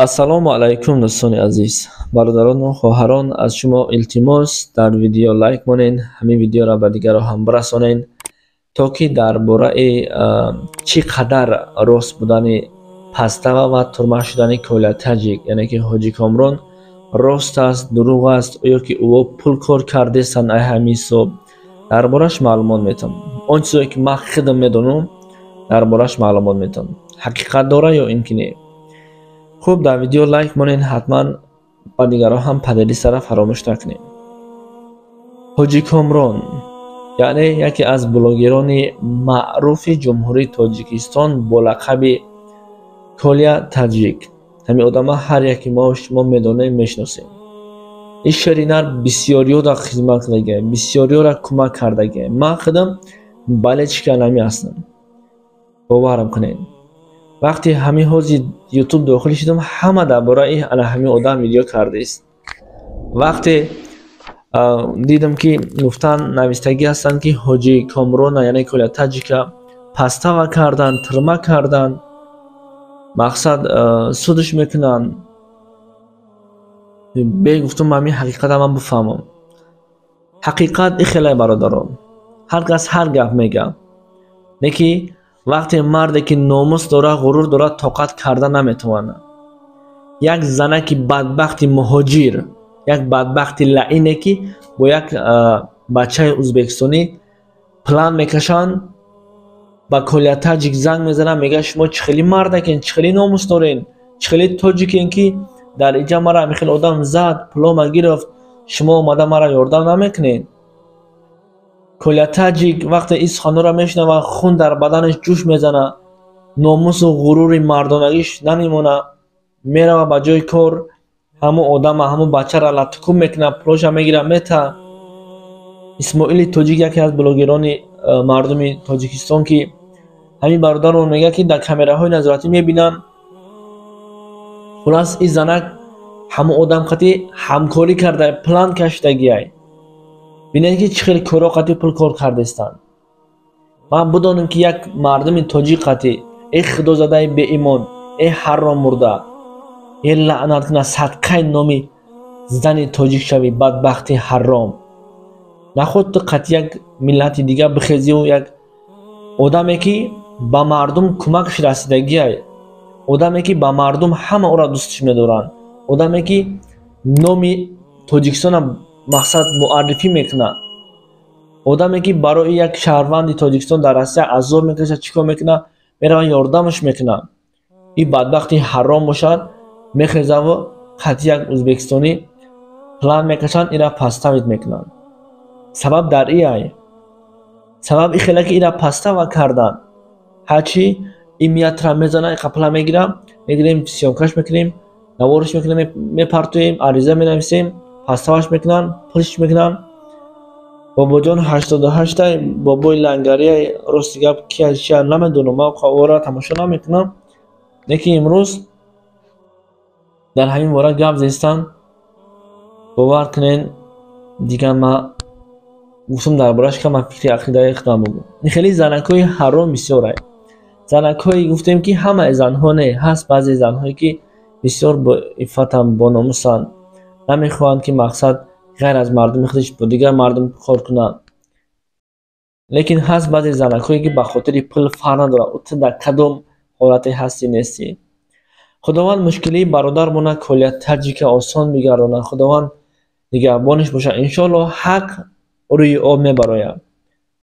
Ассалому алайкум, дӯстони азиз, бародарону хоҳарон. Аз шумо илтимос, дар видео лайк монед, ҳамин видеоро ба дигарон ҳам бирасонед, то ки дар бораи чӣ қадар рост будани подстава ва турма шудани Коля Таҷик, яъне ки Ҳоҷи Комрон, рост аст, дурӯғ аст ё ки ӯ пул кор кардестанд, ай ҳамин ҳисоб дар бораш маълумот метавон. Он чизое ки ман худам медонам, дар бораш маълумот метавон, ҳақиқат дора ё ин ки не. Хуб, дар видео лайк монед ҳатман, ба дигарон ҳам поделиться фаромӯш накунед. Ҳоҷи Комрон, яъне яке аз блогерони маъруфи Ҷумҳурии Тоҷикистон бо лақаби Коля Таҷик, ҳамин одама ҳар яке мо шумо медонем, мешиносем. Ин шери нар бисёриёро хизмат кардагия, бисёриёро кӯмак кардагия. Ман худам болельщики анами ҳастам, боварам кунед. Вақте ҳамин ҳози Ютуб дохил шудам, ҳама дар бораи ана ҳамин одам видео кардааст. Вақте дидам, ки гуфтан, навистагӣ ҳастанд, ки Ҳоҷи Комрона, яъне Коля Таҷика, подстава кардан, тюрьма кардан, мақсад судш мекунанд, бегуфтум ҳамин ҳақиқата ман бифаҳмам. Ҳақиқат ихелай, бародарон, ҳар кас ҳар гап мегӯяд, не ки вақте марде ки номус дорад, ғурур дорад, тоқат карда наметавонад. Як занаки бадбахти муҳоҷир, як бадбахти лаине, ки бо як бачаи ӯзбекистонӣ план мекашанд, ба Коля Таҷик занг мезананд, мегӯяд: «Шумо чӣ хеле мардакен, чӣ хеле номус дорен, чӣ хеле тоҷикен, ки дар иҷа мара ҳамин хел одам зад, пулома гирифт, шумо омада мара ёрдам намекунед?» Коля Таҷик вақте ин суханҳоро мешунавад, хун дар баданаш ҷӯш мезанад, номусу ғурури мардонагиш намемонад, меравад ба ҷои кор, ҳамун одама, ҳамун бачаро латукӯб мекунад, пулоша мегирад, мета. Исмоили Тоҷик, яке аз блогерони мардуми Тоҷикистон, ки ҳамин бародарон мегӯяд, ки дар камераҳои назоратӣ мебинанд. Хулас, ин занак ҳамун одам қати ҳамкорӣ карда, план кашидагиай. Бинед, ки чӣ хел корҳо қати пул кор кардестанд. Ман бидонем, ки як мардуми тоҷик қати, э худозадаи беимон, э ҳароммурда, э лаънат куна садқаи номи зани тоҷик шавӣ, бадбахти ҳаром, наход ту қати як миллати дигар бихезию, як одаме ки ба мардум кӯмакш расидагиай, одаме ки ба мардум ҳама ӯро дӯстш медоранд, одаме ки номи Тоҷикистона мақсад муаррифӣ мекунад, одаме ки барои як шаҳрванди Тоҷикистон дар Россия азоб мекашад, чӣ кор мекунад? Меравад, ёрдамаш мекунад. Ин бадбахти ҳаром бошад, мехезаву қати як ӯзбекистонӣ план мекашанд, ира подставить мекунанд. Сабаб дар иай, сабаб и хела, ки ира подстава карданд. Ҳарчи ин миятра мезана, қапла мегира, мегирем, съёмкаш мекунем, наворш мекунем, мепартоем, ариза менависем, подставаш мекунанд, пулш мекунанд. Бобоҷон 88-тай бобои лангария. Рости гап, ки чия намедонам, ман ора тамошо намекунам, лекин имрӯз дар ҳамин бора гап зестам. Бовар кунед, дигар ман гуфтам, дар бораш кама фикри ақидаи худам бугӯ. Ин хеле занакҳои ҳаром бисёрай. Занакҳое гуфтем, ки ҳамаи занҳо не, ҳаст баъзе занҳое, ки бисёр боиффатанд, бономусанд, намехоҳанд, ки мақсад ғайр аз мардуми худаш бо дигар мардум кор кунанд. Лекин ҳаст баъзе занакҳое, ки ба хотири пул фарқ надорад, ту дар кадом ҳолате ҳастӣ, нестӣ. Худованд мушкилии бародармона Коля Таҷика осон бигардонад, Худованд нигаҳбониш бошад. Иншоалло, ҳақ рӯи об мебарояд.